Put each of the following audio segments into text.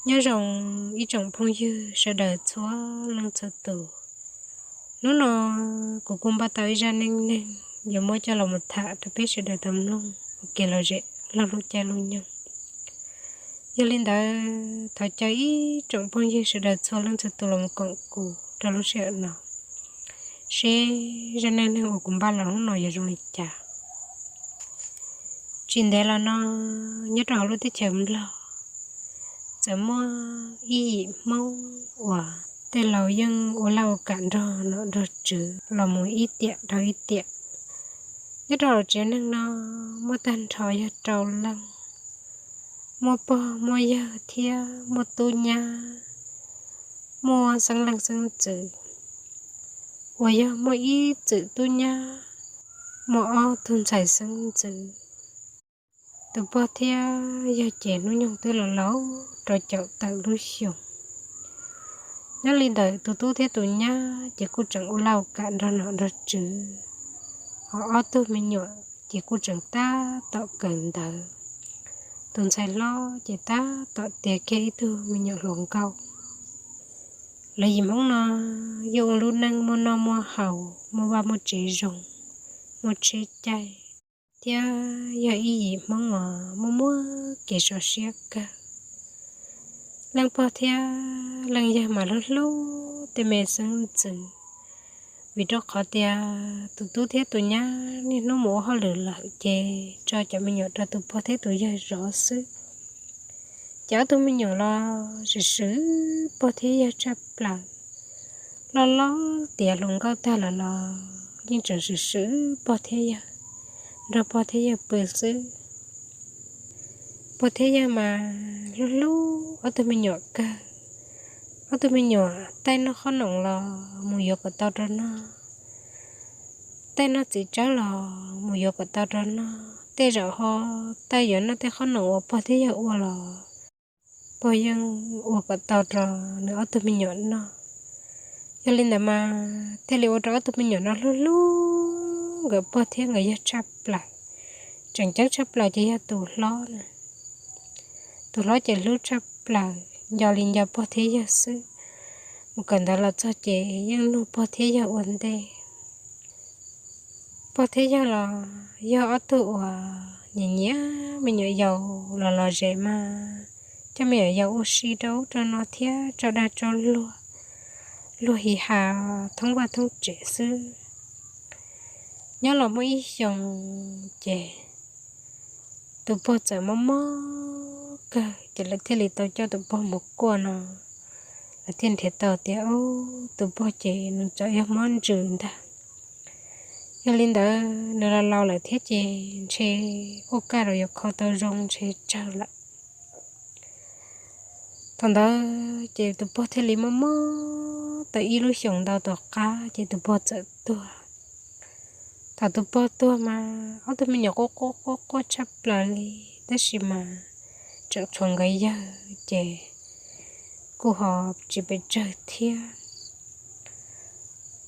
Nyob zoo ib tsoom phooj ywg sawv daws txhua leej txhua tus. Hnub no kuv kuj npaj tau ib zaj neej neeg yuav muab coj los mus tham rau peb sawv daws tau mloog ua kev lom zem laug lub caij lub nyoog. Yog li ntawd thov caw ib tsoom phooj ywg sawv daws txhua leej txhua tus los mus koom kuv rau lub sij hawm no, seb zaj neej neeg uas kuv npaj los hnub no yuav zoo li cas. Tsis ntev los no, nyob rau hauv lub teb chaws Nplog, txawm muaj ib yim Hmoob uas tej laus yeej ua laj ua kam nrog nom nrog tswv los mus ib tiam dhau ib tiam. Nyob rau hauv tsev neeg no, muaj tag nrho yog rau leej, muaj pog muaj yawg thiab muaj tub nyab, muaj xeeb leej xeeb ntxwv, uas yog muaj ib txwm tub nyab, muaj ob tug ntxhais xeeb ntxwv. Tus pog thiab yawg ces hnub nyoog twb los laus rau caum tawm lub xyoos. Nyob li ntawd tus tub thiab tus nyab ces kuj tseem ua laj ua kam nrog nom nrog tswv, ho ob tug me nyuam ces kuj tseem tab tom kawm ntawv. Tus ntxhais hlob ces tab tom tiav kiag ib tug me nyuam hluas nkauj. Lawv yim Hmoob no yeej ua lub neej muaj noj muaj haus, muaj vaj muaj tsev zoo, muaj tsheb caij, thiab yog ib yim Hmoob uas muaj muaj kev sov siab kawg. Leej pog thiab leej yawg mas hlub hlub tej me xeeb ntxwv, vim rau qhov tias tus tub thiab tus nyab niaj hnub mus ua hauj lwm lawm ces tso cov me nyuam rau tus pog thiab tus yawg zov xwb. Ces ob tug me nyuam los swm swm pog thiab yawg tshaj plaws, loj loj tiav hluas nkauj tag lawm los yeej tseem swm swm pog thiab yawg, nrog pog thiab yawg pw xwb. Pog thiab yawg mas hlub hlub ob tug me nyuam kawg. Ob tug me nyuam taij noj qhob noom los mus yuav kom tau rau noj, taij noj txiv tsawb los mus yuav kom tau rau noj, tej zaum ho taij yuav noj tej qhob noom uas pog thiab yawg ua los pog yeej ua kom tau rau nws ob tug me nyuam noj. Yog li ntawd mas thiaj li ua rau ob tug me nyuam no hlub hlub nkawd pog thiab nkawd yawg tshaj plaws. Tseem ceeb tshaj plaws ces yog tus hlob na, tus hlob ces hlub tshaj plaws, nco li nco pog thiab yawg xwb. Mus kawm ntawv los txog ces yeej nug pog thiab yawg ua ntej. Pog thiab yawg los yog ob tug uas nyiam nyiam me nyuam yaus los los zem mas coj me nyuam yaus ua si rau ub rau no thiab tso dag tso luag, luag hiv ha thoob vaj thoob tsev xwb. Nyob los muaj ib xyoos ces tus pog txawm mob mob kawg ces lawv thiaj li tau coj tus pog mus kuaj no, lawv thiaj nrhiav tau tias ub, tus pog ces nws txawm yog mob ntsws ntag. Yog li ntawd nws los laus lawm thiab ces ntshe kuj kaj los yuav kho tau zoo ntshe tsawg lawm. Thaum ntawd ces tus pog thiaj li mob mob tau ib lub xyoos ntau tom qab ces tus pog txawm tuag. Thaum tus pog tuag mas ob tug me nyuam quaj quaj quaj quaj tshaj plaws li, tab sis mas tseem tshuav nkawd yawg ces kuj ho tsis pes tsawg thiab.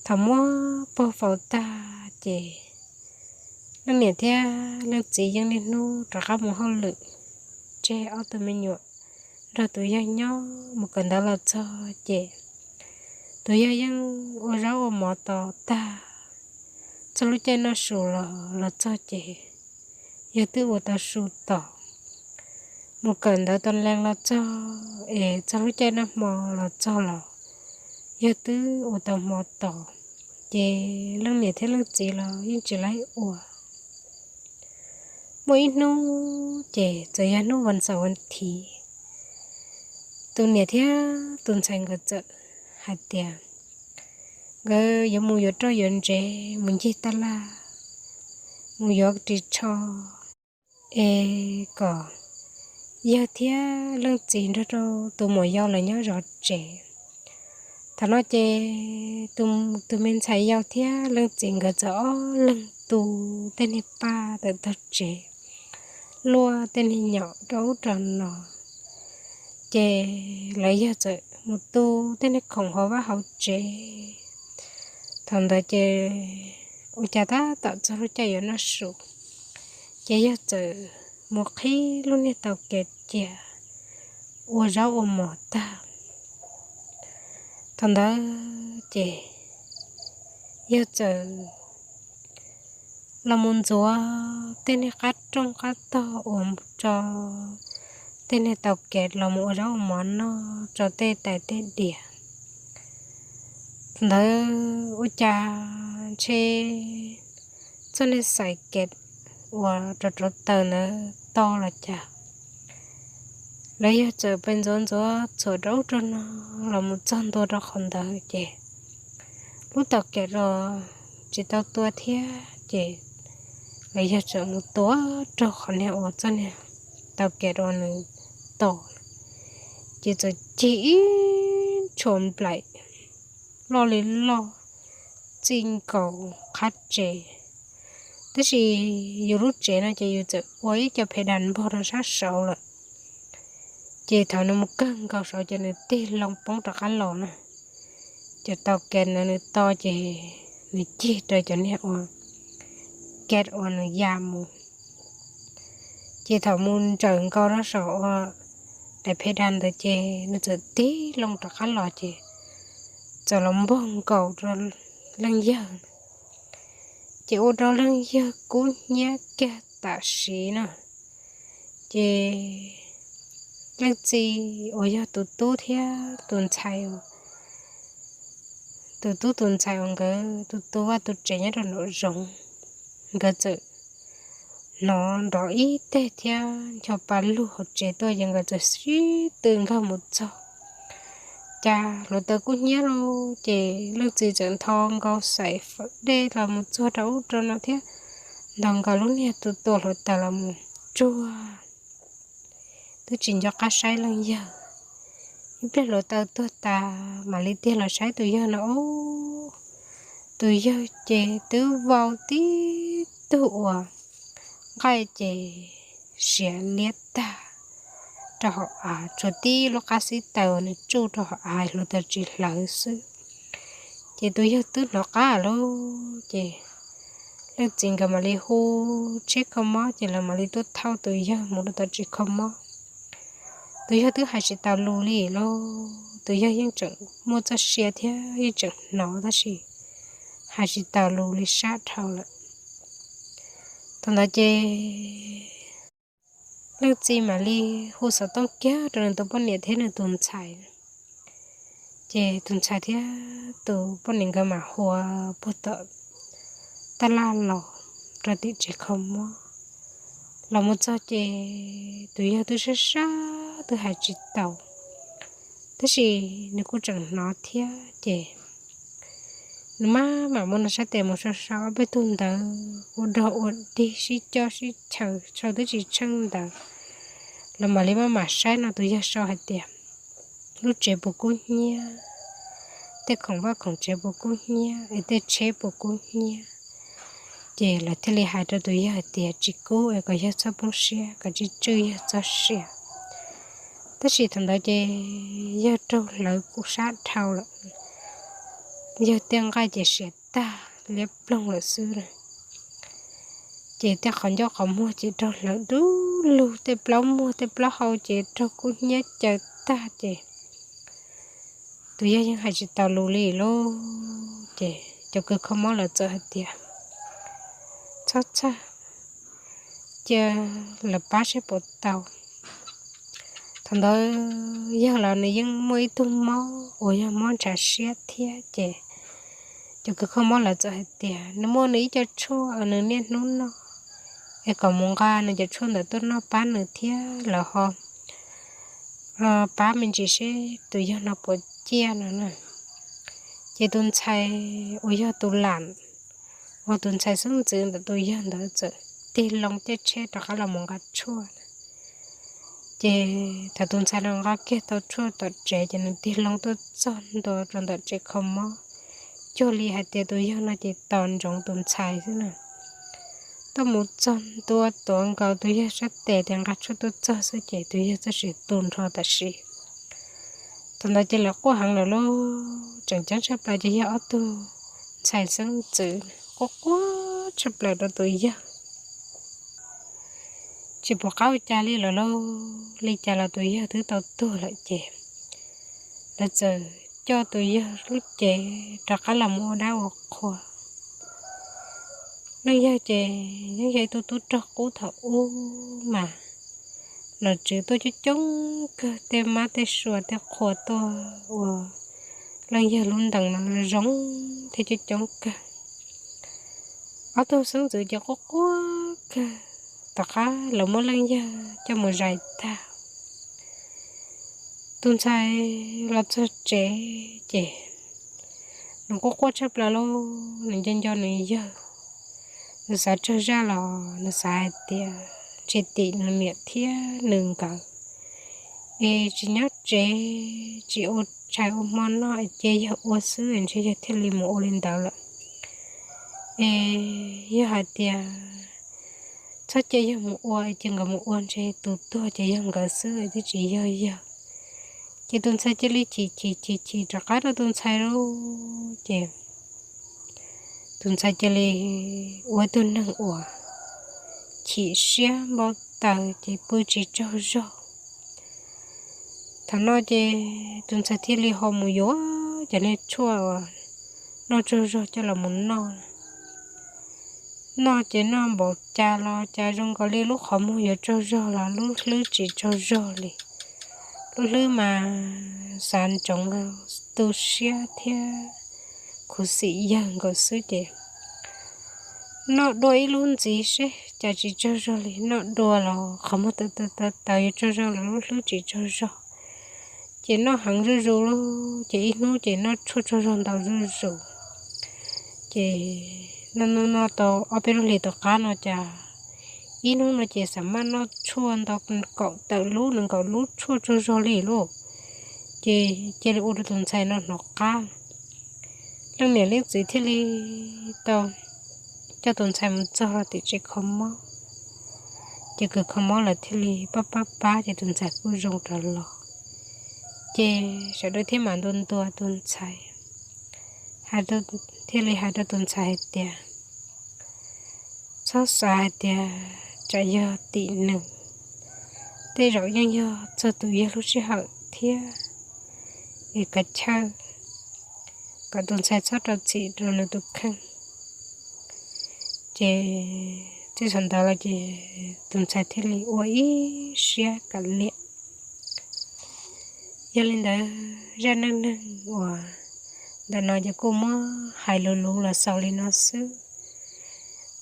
Thaum muab pog faus tag ces leej niam thiab leej txiv yeej niaj hnub rov qab mus hauj lwm, tseg ob tug me nyuam nrog tus yawg nyob. Mus kawm ntawv los txog ces tus yawg yeej ua zaub ua mov tos tag, txog lub caij noj su los los txog ces yawg twb ua tau su tos. Mus kawm ntawv tau lees los txog es txog lub caij noj hmo los txog los yawg twb ua tau hmo tos, ces leej niam thiab leej txiv los yeej tsis laib ua. Muaj ib hnub ces txawm yog hnub vas xaum vas thiv, tus niam thiab tus ntxhais nkawd txawm hais tias nkawd yuav mus yuav roj yuav ntsev, mus ncig taj laj, mus yuav ris tsho, es kom yawg thiab leej txiv nrog rau tus muam yau lawv nyob zov tsev. Thaum no ces tus me ntxhais yau thiab leej txiv nkawd txawm ob leeg tu tej niag paj tawm tog tsev, luaj tej niag nyom rau ub rau no, ces lawv yawg txawm mus tu tej niag khoom hauv vaj hauv tsev. Thaum ntawd ces ua cas tab tom txog lub caij yuav noj su, ces yawg txawm mus qhib lub niag taus kev cia, ua zaub ua mov tag. Thaum ntawd ces yawg txawm los mus ntxuav tej niag qab rooj qab tog uas tso tej niag tau kev los mus ua zaub ua mov noj rau tej tais tej diav. Thaum ntawd ua cas ntshe txoj niag xais kev uas rau rauv taws ntawd to los cas, lawv yawg txawm pes ntxuav ntxuav txhuam rau ub rau no los mus txog ntua rau qhov ntawd ces lub tau kev los tsis tau tua thiab ces lawv yawg txawm mus tua rau qhov niag uas txoj niag tau kev uas nws to, ces txawm cig ib tshua nplaim loj li loj txij nkaus qab tsev. Tab sis yus lub tsev no ces yus txawm ua ib co phe das npog rau sab saud lawm. Ces thaum nws mus kawg nkaus saud ces nws tig loo poob rov qab los na. Cov tau kev ntawd nws to ces nws cig rau cov niag uas kev uas nws ya mus. Ces thaum mus ntsawm nkaus rau saum uas daim phe das ntawd ces nws txawm tig loo rov qab los ces txawm los npog nkaus rau leej yawg. Ces ua rau leej yawg kub hnyiab kiag tam sim no. Ces leej txiv uas yog tus tub thiab tus ntxhais, tus tub tus ntxhais uas nkawd tus tu vaj tus tsev nyob rau nraum zoov, nkawd txawm hnov nrov ib teg thiab ncho pa lug hauv tsev tuaj ces nkawd txawm sib tw nkag mus txog. Cas hluav taws kub hnyiab lauj, ces leej txiv txawm ntho nkaus xaim fawm dej los mus txog rau ub rau no thiab ntaus nkaus lub niag tus tua hluav taws los mus tsuag, twb tsis nco qab saib leej yawg. Ib pliag hluav taws tuag tas mam li tiag los saib tus yawg no ub, tus yawg ces twb vau tib tug uas nqaij ces siav liab tag rau hauv av, tshuav tib lub qab xib taws uas nws tsuj rau hauv av hluav taws tsis hlawv xwb. Ces tus yawg twb hnov qab lawm ces leej txiv nkawd mam li hu tsheb kho mob ces lawv mam li tuaj thauj tus yawg mus rau tom tsev kho mob. Tus yawg twb hais tsis taus lus li lauj, tus yawg yeej tseem muaj txoj sia thiab yeej tseem hnov tab sis hais tsis taus lus li sab dhau lawm. Thaum ntawd ces leej txiv mam li hu xov tooj kiag rau nws tus poj niam thiab nws tus ntxhais. Ces tus ntxhais thiab tus poj niam nkawd mam hu puag tom taj laj los rau tim tsev kho mob. Los mus txog ces tus yawg twb sab sab twb hais tsis taus, tab sis nws kuj tseem hnov thiab ces nws mam mam muab nws sab tes mus so so ob peb tug ntawd ua dog ua dig sib coj sib chaws sau twb tsis tsheej ntawd. Lawv mam li maj mam saib no tus yawg sau hais tias lub tsev puas kub hnyiab, tej khoom vaj khoom tsev puas kub hnyiab es tej tsheb puas kub hnyiab. Ces lawv thiaj li hais rau tus yawg hais tias tsis kub es kom yawg txhob poob siab, kom tsij tswj yawg txoj sia. Tab sis thaum ntawd ces yawg raug hlawv kuj sab dhau lawm, yawg tej nqaij ces siav tag liab ploog lawm xwb na. Ces tej qhov ncauj qhov muag ces raug hlawv dub lug, tej plaub muag tej plaub hau ces raug kub hnyiab caws tag ces tus yawg yeej hais tsis taus lus li lauj. Ces cov kws kho mob lawv txawm hais tias txhob txhawj, cia lawv pab seb puas tau. Thaum ntawd yawg los nws yeej muaj ib tug mob uas yog mob ntshav siab thiab ces cov kws kho mob lawv txawm hais tias nws muaj nws ib co tshuaj nws niaj hnub noj, es kom mus nqa nws cov tshuaj ntawd tuaj noj pab nws thiab lawv ho pab me ntsis seb tus yawg no puas ciaj no na. Ces tus ntxhais uas yog tus lam, uas tus ntxhais xeeb ntxwv ntawm tus yawg ntawd txawm tig loo caij tsheb rov qab los mus nqa tshuaj. Ces thaum tus ntxhais no nqa kiag tau tshuaj tom tsev ces nws tig loo tuaj txog ntua rau ntawm tsev kho mob, cuag li hais tias tus yawg no ces tos ntsoov tus ntxhais xwb na. Tuaj mus txog ntua tuav nkaus tus yawg sab tes tias nqa tshuaj tuaj txog xwb ces tus yawg txoj sia tu nrho tam sim. Thaum ntawd ces lawv quaj heev lawm lauj, tseem ceeb tshaj plaws ces yog ob tug ntxhais xeeb ntxwv quaj quaj tshaj plaws rau tus yawg. tsis pom qab ua cas li lawm lauj. Li cas los tus yawg twb tau tuag lawm ces lawv txawm coj tus yawg lub cev rov qab los mus ua dab ua qhua. Leej yawg ces yeej yog ib tug tub rog qub thaum ub mas nom tswv tuaj coob coob kawg, tej mab tej sua tej qhua tuaj ua leej yawg lub ntees no zoo thiab coob coob kawg. Ob tug xeeb ntxwv ces quaj quaj kawg, tom qab lawv muab leej yawg coj mus zais tag, tus ntxhais los txog tsev ces nws quaj quaj tshaj plaws lauj, nws nco nco nws yawg. Nws xav tsawg zaj los nws xav hais tias ntshe tim nws niam thiab nws nkawd es tsis nyob tsev, tsis ua tshais ua hmo noj es cia yawg ua xwb es ntshe yawg thiaj li mus ua li ntawd lawm. Es yawg hais tias txhob cia yawg mus ua, cia nkawd mus ua ntshe tus tuag ces yog nkawd xwb es twb tsis yog yawg. Ces tus ntxhais cia li chim chim chim chim rov qab rau tus ntxhais lauj ces tus ntxhais cia li ua ib tug neeg uas chim siab npau taws ces pw tsis tsaug zog. Thaum no ces tus ntxhais thiaj li ho mus yuav cov niag tshuaj uas noj tsaug zog coj los mus noj. Noj ces noj npaum cas los cas zoo nkaus li lub qhov muag yuav tsaug zog los lub hlwb tsis tsaug zog li. Lub hlwb mas xav ntsoov tu siab thiab khuv xim yawg nkaus xwb ces noj dua ib lub ntxiv seb cas tsis tsaug zog li, noj dua los qhov muag tawv tawv tawv yuav tsaug zog los lub hlwb tsis tsaug zog. Ces noj heev zuj zus lauj, ces ib hnub ces noj tshuaj tsaug zog ntau zuj zus. Ces noj noj noj tau ob peb lub hlis tom qab no cas ib hnub no ces xam maj noj tshuaj ntau kaum tawm lub nees nkaum lub tshuaj tsaug zog li lauj. Ces cia li ua rau tus ntxhais no hnov qab. Leej niam leej txiv thiaj li tau coj tus ntxhais mus txog rau tim tsev kho mob. Ces kws kho mob lawv thiaj li pab pab pab ces tus ntxhais kuj zoo rov los. Ces sawv daws thiaj mam ntua ntua tus ntxhais, thiaj li hais rau tus ntxhais hais tias txhob xav hais tias tsam yog tim nws, tej zaum yeej yog txog tus yawg lub sij hawm thiab es kav chawj kom tus ntxhais txhob rau txim rau nws tus kheej. Ces txij thaum ntawd los ces tus ntxhais thiaj li ua ib siab kav liam. Yog li ntawd zaj neej neeg uas ntawm no ces kuj muab hais luv luv los xaus li no xwb.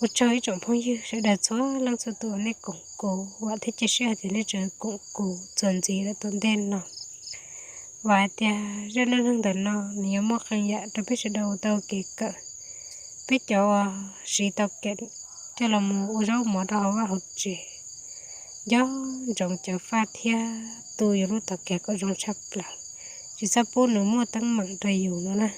Ua tsaug ib tsoom phooj ywg sawv daws txhua leej txhua tus uas nej koom kuv, vam thiab cia siab hais tias nej tseem koom kuv txuas ntxiv lawm tom ntej no. Vam hais tias zaj neej neeg ntawm no nws yuav muaj qee yam rau peb sawv daws ua tau kev kawm, peb cov uas siv tau kev coj los mus ua zaub mov rau hauv vaj hauv tsev, nco ntsoov ceev faj thiab tu yus lub tog kev kom zoo tshaj plaws, tsis txhob pub nws muaj teeb meem rau yus no na.